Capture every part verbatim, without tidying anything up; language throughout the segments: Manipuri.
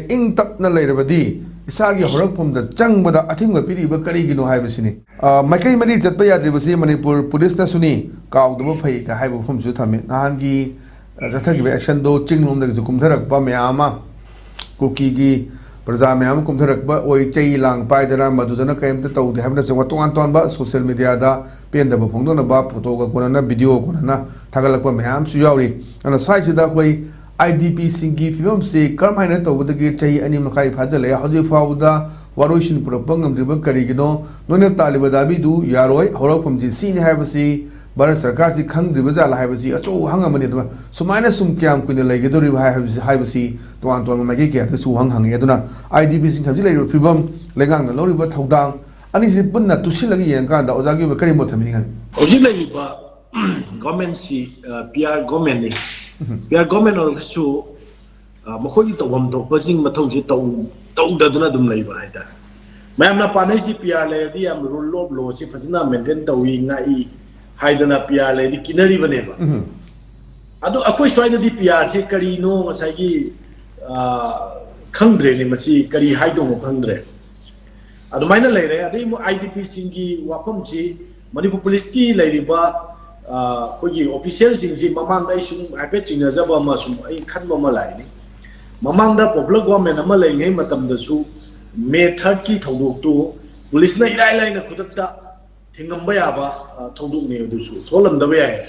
ꯏꯪ ꯇꯞꯅ ꯂꯩꯔꯕꯗꯤ ꯏꯁꯥꯒꯤ ꯍꯧꯔꯛꯐꯝꯗ ꯆꯪꯕꯗ ꯑꯊꯤꯡꯕ ꯄꯤꯔꯤꯕ ꯀꯔꯤꯒꯤꯅꯣ ꯍꯥꯏꯕꯁꯤꯅꯤ꯫ ꯑ, ꯃꯥꯏꯀꯩ ꯃꯔꯤ ꯆꯠꯄ ꯌꯥꯗ꯭ꯔꯤꯕꯁꯤ ꯃꯅꯤꯄꯨꯔ ꯄꯨꯂꯤꯁꯅꯁꯨꯅꯤ, ꯀꯥꯎꯗꯕ ꯐꯩ ꯀ ꯍꯥꯏꯕ ꯋꯥꯐꯝꯁꯨ ꯊꯝꯃꯤ꯫ ꯅꯍꯥꯟꯒꯤ, ꯑ, ꯆꯠꯊꯈꯤꯕ actionꯗꯣ ꯆꯤꯡꯂꯣꯝꯗꯒꯤꯁꯨ ꯀꯨꯝꯊꯔꯛꯄ ꯃꯌꯥꯝ ꯑꯃ, ꯀꯨꯀꯤꯒꯤ ꯄ꯭ꯔꯖꯥ ꯃꯌꯥꯝ ꯑꯃ ꯀꯨꯝꯊꯔꯛꯄ ꯑꯣꯏ, ꯆꯩ ꯂꯥꯡ ꯄꯥꯏꯗꯅ ꯃꯗꯨꯗꯅ ꯀꯔꯤꯝꯇ ꯇꯧꯗꯦ ꯍꯥꯏꯕꯅꯆꯤꯡꯕ ꯇꯣꯉꯥꯟ ꯇꯣꯉꯥꯟꯕ social mediaꯗ ꯄꯦꯟꯗꯕ ꯐꯣꯡꯗꯣꯛꯅꯕ photoꯒ ꯀꯣꯟꯅꯅ, videoꯒ ꯀꯣꯟꯅꯅ ꯊꯥꯒꯠꯂꯛꯄ ꯃꯌꯥꯝꯁꯨ ꯌꯥꯎꯔꯤ꯫ ꯑꯗꯨꯅ ꯁ꯭ꯋꯥꯏꯁꯤꯗ ꯑꯩꯈꯣꯏ IDPꯁꯤꯡꯒꯤ ꯐꯤꯕꯝꯁꯤ ꯀꯔꯝꯍꯥꯏꯅ ꯇꯧꯕꯗꯒꯤ ꯆꯍꯤ ꯑꯅꯤ ꯃꯈꯥꯏ ꯐꯥꯖꯤꯜꯂꯛꯑꯦ, ꯍꯧꯖꯤꯛ ꯐꯥꯎꯕꯗ ꯋꯥꯔꯣꯏꯁꯤꯟ ꯄꯨꯔꯛꯄ ꯉꯝꯗ꯭ꯔꯤꯕ ꯀꯔꯤꯒꯤꯅꯣ? ꯅꯣꯏꯅ ꯇꯥꯜꯂꯤꯕ ꯗꯥꯕꯤꯗꯨ ꯌꯥꯔꯣꯏ, ꯍꯧꯔꯛꯐꯝꯁꯤ ꯁꯤꯅꯤ ꯍꯥꯏꯕꯁꯤ ꯚꯥꯔꯠ ꯁꯔꯀꯥꯔꯁꯤ ꯈꯪꯗ꯭ꯔꯤꯕ ꯖꯥꯠꯂ ꯍꯥꯏꯕꯁꯤ ꯑꯆꯧꯕ ꯋꯥꯍꯪ ꯑꯃꯅꯤ꯫ ꯑꯗꯨꯒ ꯁꯨꯃꯥꯏꯅ ꯁꯨꯝ ꯀꯌꯥꯝ ꯀꯨꯏꯅ ꯂꯩꯒꯗꯧꯔꯤꯕ ꯍꯥꯏꯕꯁꯤ, ꯍꯥꯏꯕꯁꯤ ꯇꯣꯉꯥꯟ ꯇꯣꯉꯥꯟꯕ ꯃꯥꯏꯀꯩ ꯀꯌꯥꯗꯁꯨ ꯋꯥꯍꯪ ꯍꯪꯉꯤ꯫ ꯑꯗꯨꯅ IDPꯁꯤꯡ ꯍꯧꯖꯤꯛ ꯂꯩꯔꯤꯕ ꯐꯤꯕꯝ, ꯂꯩꯉꯥꯛꯅ ꯂꯧꯔꯤꯕ ꯊꯧꯗꯥꯡ ꯑꯅꯤꯁꯤ ꯄꯨꯟꯅ ꯇꯨꯁꯤꯜꯂꯒ ꯌꯦꯡꯉꯀꯥꯟꯗ ꯑꯣꯖꯥꯒꯤ ꯑꯣꯏꯕ ꯀꯔꯤ ꯃꯣꯠ ꯊꯝꯕꯤꯅꯤꯡꯉꯤ? ꯍꯧꯖꯤꯛ ꯂꯩꯔꯤꯕ governmentꯁꯤ, ꯑ, PR governmentꯅꯤ꯫ PR government ꯑꯣꯏꯔꯒꯁꯨ, ꯑ, ꯃꯈꯣꯏꯒꯤ ꯇꯧꯐꯝ ꯊꯣꯛꯄꯁꯤꯡ ꯃꯊꯧꯁꯤ ꯇꯧ-, ꯇꯧꯗꯗꯨꯅ ꯑꯗꯨꯝ ꯂꯩꯕ ꯍꯥꯏꯇꯥꯔꯦ꯫ ꯃꯌꯥꯝꯅ ꯄꯥꯅꯩꯁꯤ PR ꯂꯩꯔꯗꯤ ꯌꯥꯝ rule of lawꯁꯤ ꯐꯖꯅ maintain ꯇꯧꯏ, ꯉꯥꯛꯏ ꯍꯥꯏꯗꯅ PR ꯂꯩꯔꯗꯤ ꯀꯤꯅꯔꯤꯕꯅꯦꯕ꯫ ꯎꯝ꯫ ꯑꯗꯣ ꯑꯩꯈꯣꯏ ꯁ꯭ꯋꯥꯏꯗꯗꯤ PRꯁꯦ ꯀꯔꯤꯅꯣ ꯉꯁꯥꯏꯒꯤ, ꯑ, ꯈꯪꯗ꯭ꯔꯦꯅꯦ, ꯃꯁꯤ ꯀꯔꯤ ꯍꯥꯏꯗꯧꯅꯣ ꯈꯪꯗ꯭ꯔꯦ꯫ ꯑꯗꯨꯃꯥꯏꯅ ꯂꯩꯔꯦ꯫ ꯑꯗꯩ ꯑꯃꯨꯛ IDPꯁꯤꯡꯒꯤ ꯋꯥꯐꯝꯁꯤ ꯃꯅꯤꯄꯨꯔ ꯄꯨꯂꯤꯁꯀꯤ ꯂꯩꯔꯤꯕ, ꯑ, ꯑꯩꯈꯣꯏꯒꯤ officialꯁꯤꯡꯁꯤ ꯃꯃꯥꯡꯗ ꯑꯩ ꯁꯨꯝ ꯍꯥꯏꯐꯦꯠ ꯆꯤꯡꯅꯖꯕ ꯑꯃ, ꯁꯨꯝ ꯑꯩ ꯈꯟꯕ ꯑꯃ ꯂꯥꯛꯏꯅꯤ꯫ ꯃꯃꯥꯡꯗ popular government ꯑꯃ ꯂꯩꯔꯤꯉꯩ ꯃꯇꯝꯗꯁꯨ May thirdꯀꯤ ꯊꯧꯗꯣꯛꯇꯨ ꯄꯨꯂꯤꯁꯅ ꯏꯔꯥꯏ ꯂꯥꯏꯅ ꯈꯨꯗꯛꯇ ꯊꯤꯡꯉꯝꯕ ꯌꯥꯕ, ꯑ, ꯊꯧꯗꯣꯛꯅꯤ, ꯑꯗꯨꯁꯨ ꯊꯣꯛꯍꯜꯂꯝꯗꯕ ꯌꯥꯏ꯫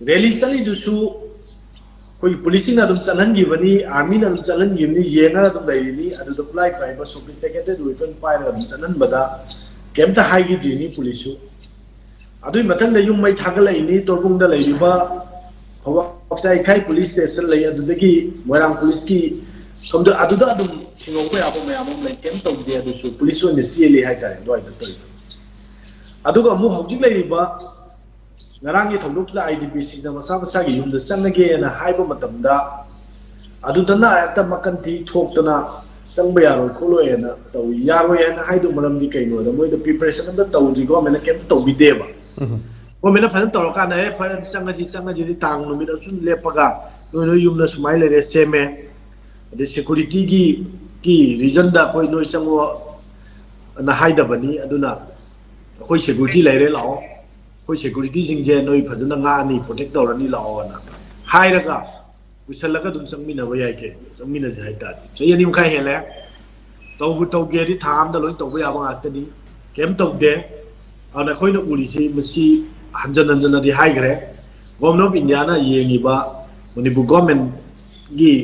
Rally ꯆꯠꯂꯤꯗꯨꯁꯨ ꯑꯩꯈꯣꯏꯒꯤ ꯄꯨꯂꯤꯁꯁꯤꯡꯅ ꯑꯗꯨꯝ ꯆꯠꯍꯟꯈꯤꯕꯅꯤ, armyꯅ ꯑꯗꯨꯝ ꯆꯠꯍꯟꯈꯤꯕꯅꯤ, ꯌꯦꯡꯉꯒ ꯑꯗꯨꯝ ꯂꯩꯔꯤꯅꯤ꯫ ꯑꯗꯨꯗ ꯈꯨꯠꯂꯥꯏ ꯄꯥꯏꯕ sophisticated weapon ꯄꯥꯏꯔꯒ ꯑꯗꯨꯝ ꯆꯠꯍꯟꯕꯗ ꯀꯩꯝꯇ ꯍꯥꯏꯈꯤꯗ꯭ꯔꯤꯅꯤ ꯄꯨꯂꯤꯁꯁꯨ꯫ ꯑꯗꯨꯒꯤ ꯃꯊꯪꯗ ꯌꯨꯝ ꯃꯩ ꯊꯥꯒꯠꯂꯛꯏꯅꯤ꯫ ꯇꯣꯔꯕꯨꯡꯗ ꯂꯩꯔꯤꯕ ꯐꯧꯕꯥꯛꯆꯥꯏ ꯏꯈꯥꯏ ꯄꯨꯂꯤꯁ ꯁ꯭ꯇꯦꯁꯟ ꯂꯩ, ꯑꯗꯨꯗꯒꯤ ꯃꯣꯏꯔꯥꯡ ꯄꯨꯂꯤꯁꯀꯤ ꯁꯣꯝꯗ, ꯑꯗꯨꯗ ꯑꯗꯨꯝ ꯊꯤꯡꯍꯧꯕ ꯌꯥꯕ ꯃꯌꯥꯝ ꯑꯃ ꯂꯩ, ꯀꯩꯝ ꯇꯧꯗꯦ꯫ ꯑꯗꯨꯁꯨ ꯄꯨꯂꯤꯁ ꯑꯣꯏꯅ ꯆꯦꯜꯂꯤ ꯍꯥꯏꯇꯥꯔꯦ ꯑꯗꯨꯋꯥꯏꯗ ꯇꯧꯔꯤꯗꯣ꯫ ꯑꯗꯨꯒ ꯑꯃꯨꯛ ꯍꯧꯖꯤꯛ ꯂꯩꯔꯤꯕ ꯉꯔꯥꯡꯒꯤ ꯊꯧꯗꯣꯛꯇꯨꯗ IDPꯁꯤꯡꯅ ꯃꯁꯥ ꯃꯁꯥꯒꯤ ꯌꯨꯝꯗ ꯆꯪꯉꯒꯦꯅ ꯍꯥꯏꯕ ꯃꯇꯝꯗ, ꯑꯗꯨꯗꯅ ꯍꯦꯛꯇ ꯃꯀꯟ ꯊꯤ ꯊꯣꯛꯇꯅ ꯆꯪꯕ ꯌꯥꯔꯣꯏ ꯈꯣꯠꯂꯣꯏꯅ ꯇꯧꯏ꯫ ꯌꯥꯔꯣꯏ ꯍꯥꯏꯅ ꯍꯥꯏꯗꯨ ꯃꯔꯝꯗꯤ ꯀꯩꯅꯣꯗ, ꯃꯣꯏꯗ preparation ꯑꯝꯇ ꯇꯧꯗ꯭ꯔꯤ, governmentꯅ ꯀꯩꯝꯇ ꯇꯧꯕꯤꯗꯦꯕ꯫ ꯎꯝ꯫ Governmentꯅ ꯐꯖꯅ ꯇꯧꯔꯀꯥꯟꯗ, "ꯑꯦ, ꯐꯔꯦ, ꯆꯪꯉꯁꯤ, ꯆꯪꯉꯁꯤꯗꯤ ꯇꯥꯡ ꯅꯨꯃꯤꯠ ꯑꯁꯨꯝ ꯂꯦꯞꯄꯒ ꯅꯣꯏ, ꯅꯣꯏ ꯌꯨꯝꯗ ꯁꯨꯃꯥꯏꯅ ꯂꯩꯔꯦ, ꯁꯦꯝꯃꯦ, ꯑꯗꯩ ꯁꯦꯀꯨꯔꯤꯇꯤꯒꯤ ꯀꯤ ꯔꯤꯖꯟꯗ ꯑꯩꯈꯣꯏ ꯅꯣꯏ ꯆꯪꯉꯣꯅ ꯍꯥꯏꯗꯕꯅꯤ꯫ ꯑꯗꯨꯅ ꯑꯩꯈꯣꯏ ꯁꯦꯀꯨꯔꯤꯇꯤ ꯂꯩꯔꯦ, ꯂꯥꯛꯑꯣ, ꯑꯩꯈꯣꯏ ꯁꯦꯀꯨꯔꯤꯇꯤꯁꯤꯡꯁꯦ ꯅꯣꯏ ꯐꯖꯅ ꯉꯥꯛꯑꯅꯤ, ꯄ꯭ꯔꯣꯇꯦꯛ ꯇꯧꯔꯅꯤ, ꯂꯥꯛꯑꯣꯅ ꯍꯥꯏꯔꯒ ꯄꯨꯁꯜꯂꯒ ꯑꯗꯨꯝ ꯆꯪꯃꯤꯟꯅꯕ ꯌꯥꯏ꯫ ꯀꯩꯅꯣ, ꯆꯪꯃꯤꯟꯅꯁꯦ ꯍꯥꯏꯇꯥꯔꯗꯤ ꯆꯍꯤ ꯑꯅꯤ ꯃꯈꯥꯏ ꯍꯦꯜꯂꯦ꯫ ꯇꯧꯕꯨ ꯇꯧꯒꯦꯗꯤ ꯊꯥ ꯑꯝꯗ ꯂꯣꯏ ꯇꯧꯕ ꯌꯥꯕ ꯉꯥꯛꯇꯅꯤ꯫ ꯀꯩꯝ ꯇꯧꯗꯦ꯫ ꯑꯗꯨꯅ ꯑꯩꯈꯣꯏꯅ ꯎꯔꯤꯁꯤ ꯃꯁꯤ ꯍꯟꯖꯟ ꯍꯟꯖꯟꯅꯗꯤ ꯍꯥꯏꯈ꯭ꯔꯦ꯫ ꯒꯣꯔꯃꯦꯟ ꯑꯣꯐ ꯏꯟꯗꯤꯌꯥꯅ ꯌꯦꯡꯉꯤꯕ ꯃꯅꯤꯄꯨꯔ ꯒꯣꯔꯃꯦꯟꯒꯤ